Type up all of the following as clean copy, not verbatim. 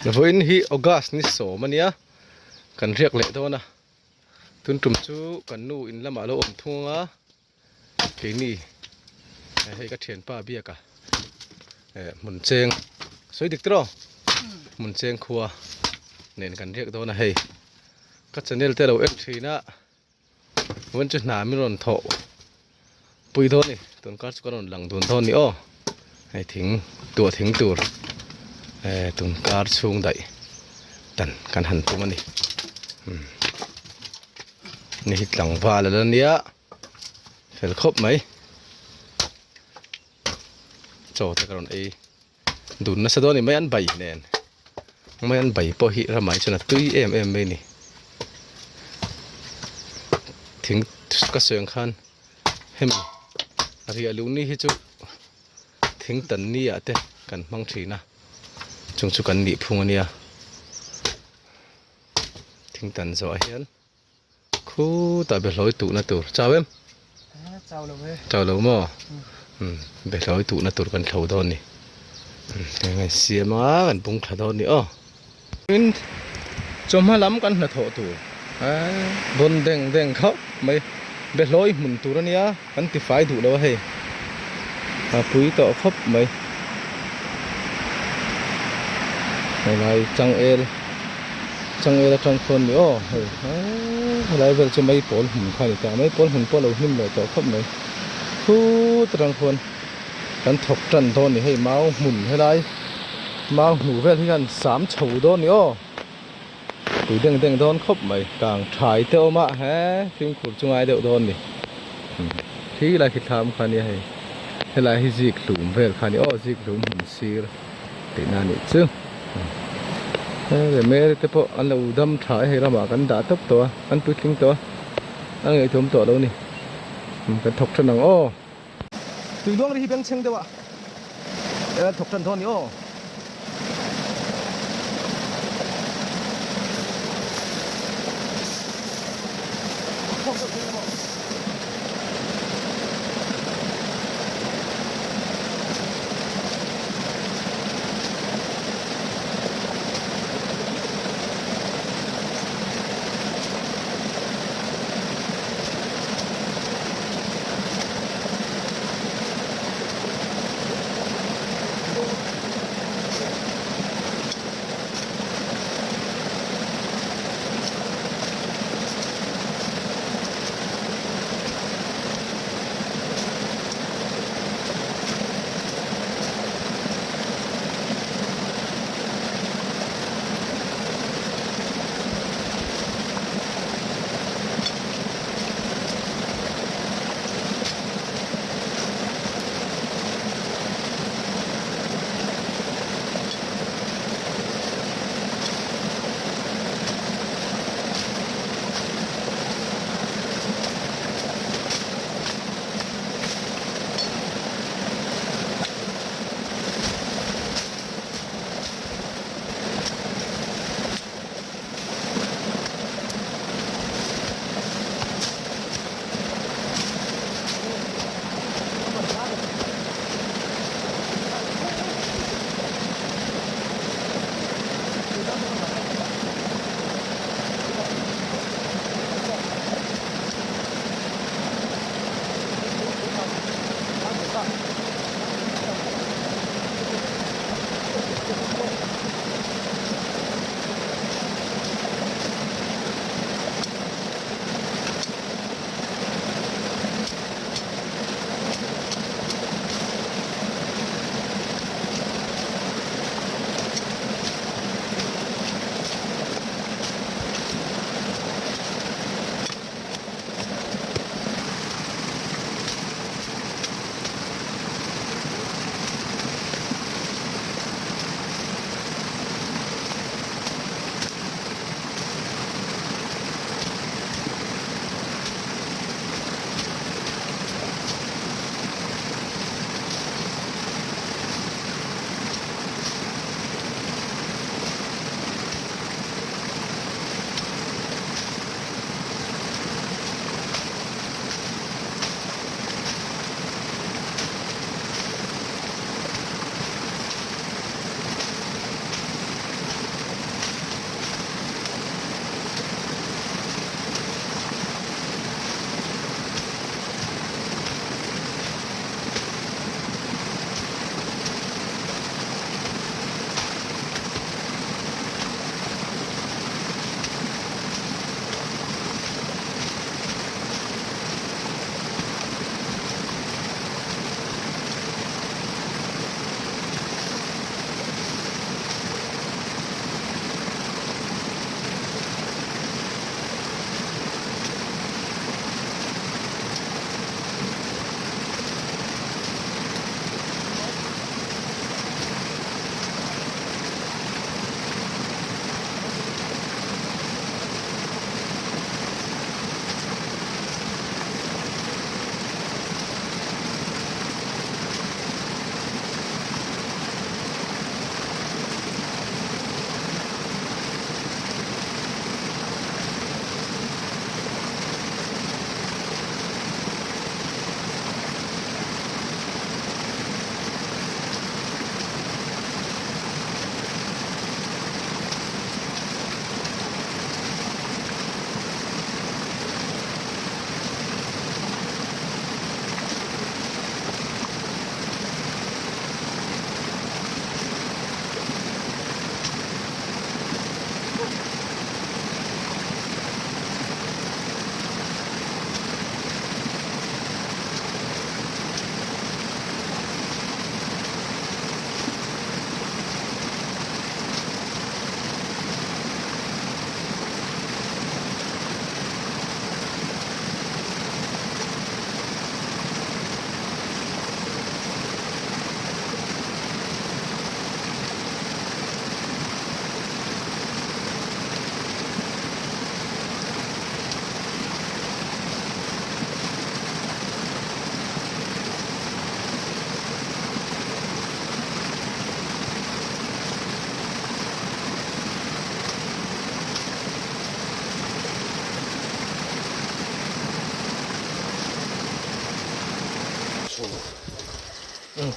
Vawiin hi August ni sawm a nia kan riak leh dawn a tun tum chu kan nu in lamah lo awm thung a keini hei ka thianpa biak a eh hmun cheng sawi dik tiraw hmun cheng khua nen kan riak dawn a hei ka channel te lo en thin a. Vawiin chu hna min rawn thawh pui dawn a ni tun kar chu ka rawn lang dun dawn a ni aw hei thing tuah thing tur eh tun kar chhung daih dan kan han tum a ni umm ni hi tlangval ala nia fel khawp mai chaw te ka rawn ei. Dun nasa dawn a ni mai an bai nen mai an bai pawh hi ramah hi chuan a tui em em mai a ni thing ka sawi ang khan hemi riah luh ni hi chu thing tan ni ah te kan hmang thin a chung chu kan nih phung a nia thing tan zawh ah hian. Khutah behlawi tuhna tur chau em? Chau lo e. Chau lo maw? Umm behlawi tuhna tur kan thlo dawn ni. Eng an siam a kan bung thla dawn ni aw. Tin chawhma lam kan hnathawh tur dawn deng deng khauh mai behlawi hmun tur a nia kan ti fai duh lo a hei a pui tawh khawp mai. Helai changel. Changel atang khuan ni aw hei helai vel chu mai pawl hmun kha a ni ta mai pawl hmun pawh a lo hnim leh tawh khawp mai khut atang khuan kan thawk tan dawn a ni hei mau hmun helai mau hnu vel hi khan sam chho dawn a ni aw tui deng deng dawn khawp mai kang thai te a awm a he fimkhur chu ngai deuh dawn a ni khi lai khi thlam kha a nia hei helai hi zik hlum vel kha a ni aw zik hlum hmun sir. Tihna a nih chu. Hei Mary te pawh an lo dam tha e hei ramah kan dah tawp tawh a, an puitling tawh a, a ngaihtuam tawh lo a ni. Kan thawk than ang aw. Tui luang ri hi bengchheng deuh a, kan thawk than dawn a ni aw.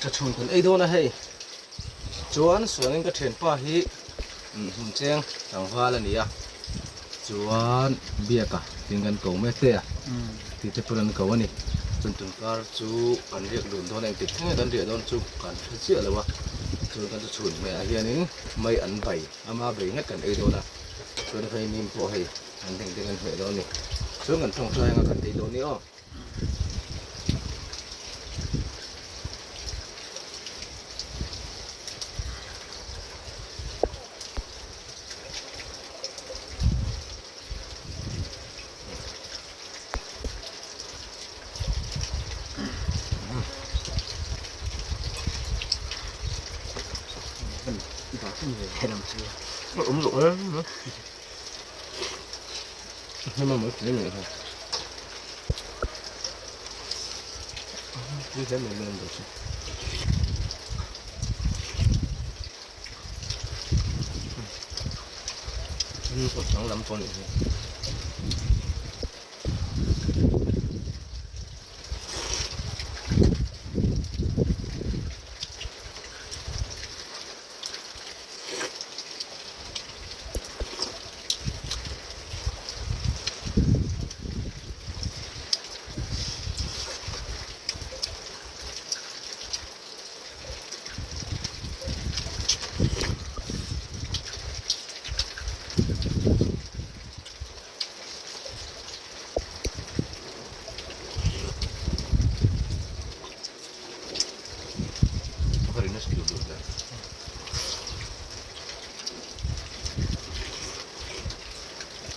Chachhun kan ei dawn a hei. Chuan suanin ka thianpa hi hmun cheng tlangval a ni a. Chuan biaka tin kan ko mek te a tih te pawn an ko a ni. Chuan tunkar chu kan riak dun dawn a engtik thleng nge kan riah dawn chu kan hre chiah lo a. Chuan kan chachhun hmeh ah hianin mai an bai ama bei ngat kan ei dawn a. Chuan hei nim pawh hei an heng te kan hmeh dawn a ni. Chuan kan tawngtai anga kan ei dawn ni aw. Uống rượu đấy. Nhưng mà mới thấy mình thôi. Như thế mình lên được chứ. Ừ, lắm con này.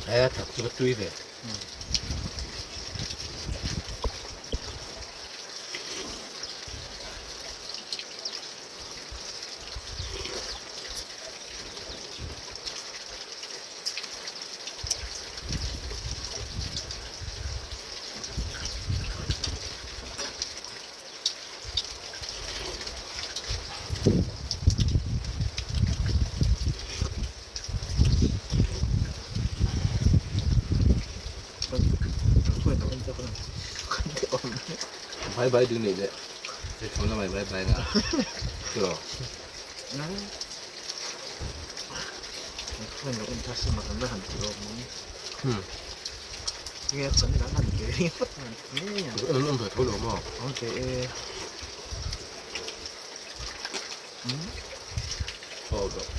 He thak chu ka tui ve. Bai bai ding nei leh hei tho lamah bai bai nga tiraw. An awm ve tho lo maw? Aw dawh.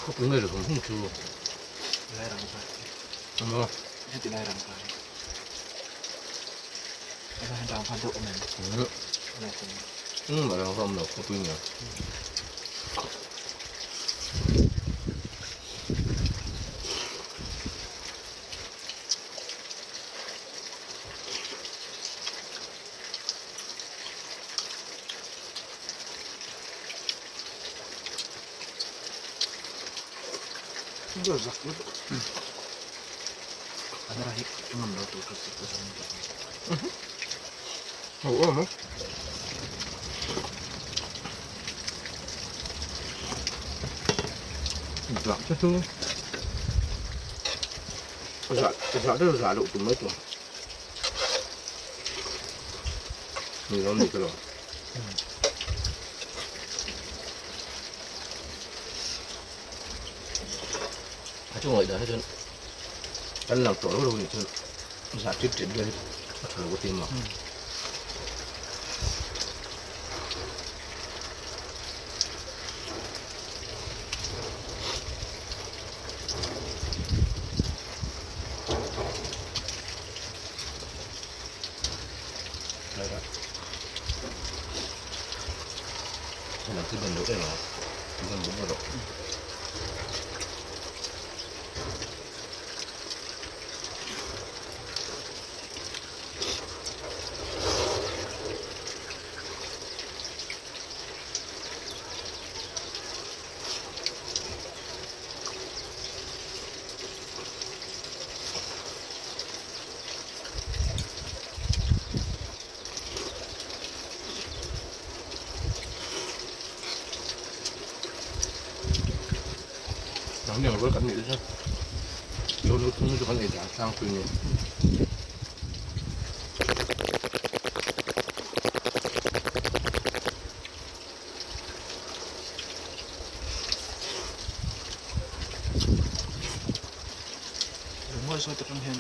Khawp nge ri hum hum chu. Lai rang pa. Emaw. Heti lai rang pa. Rang pa deuh awm em? Umm a rang va awm lo khawpui nia. Zah te chu zah zah deuh zah loh tum mai tur ni lo ni ka lo. A chu ngaih dan hi chuan kan lang tawh lo lo nih chuan zah ṭit ṭit vel hi a ṭha lo ka ti maw. Nang niang rual kan nih chu. Lo lo thung chu kan ei dan tlangpui ni. Lungawi sawi takang hian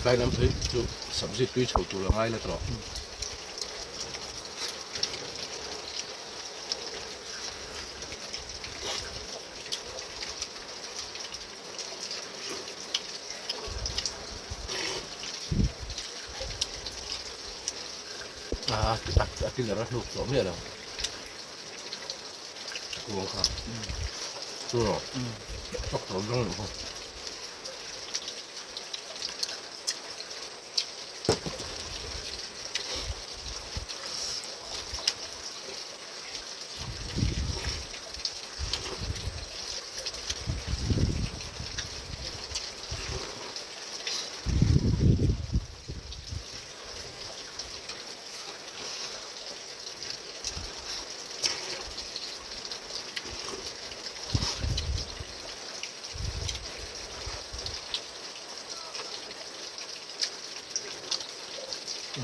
Tlai lam phei chu sabzi tui chho tur a ngai la tawh. A a tiller a hnuk tawh miah lo kuang kha chu rawh fak tawh zawng loh kha.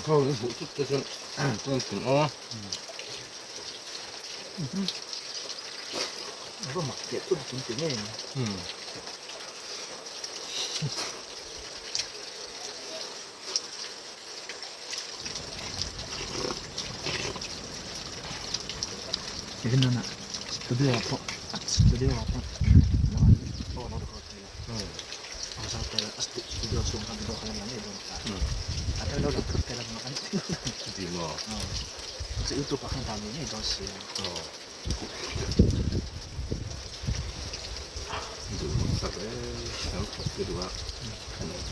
Kho in hmuh chut te chuan chuan thin aw. Va mak teh tut tun ti ngei ni. Rinana studio ah pawh studio ah pawh studio chhung khan video kha la ngei dawn ta. A tel lo lang thut te lam an Ti maw? YouTube ah khan dah ngei ngei dawn si a. Duh sak e kan khawp te duh a kan awm.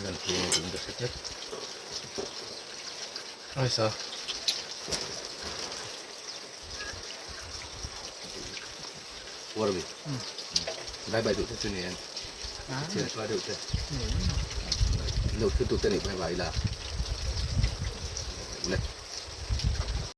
Lan tu ang ka hre tlat. Ai sa. Uar mi. Bai bai duh te chu ni en. Thian pa deuh te. Lo thu tu te nih bai bai la. Le.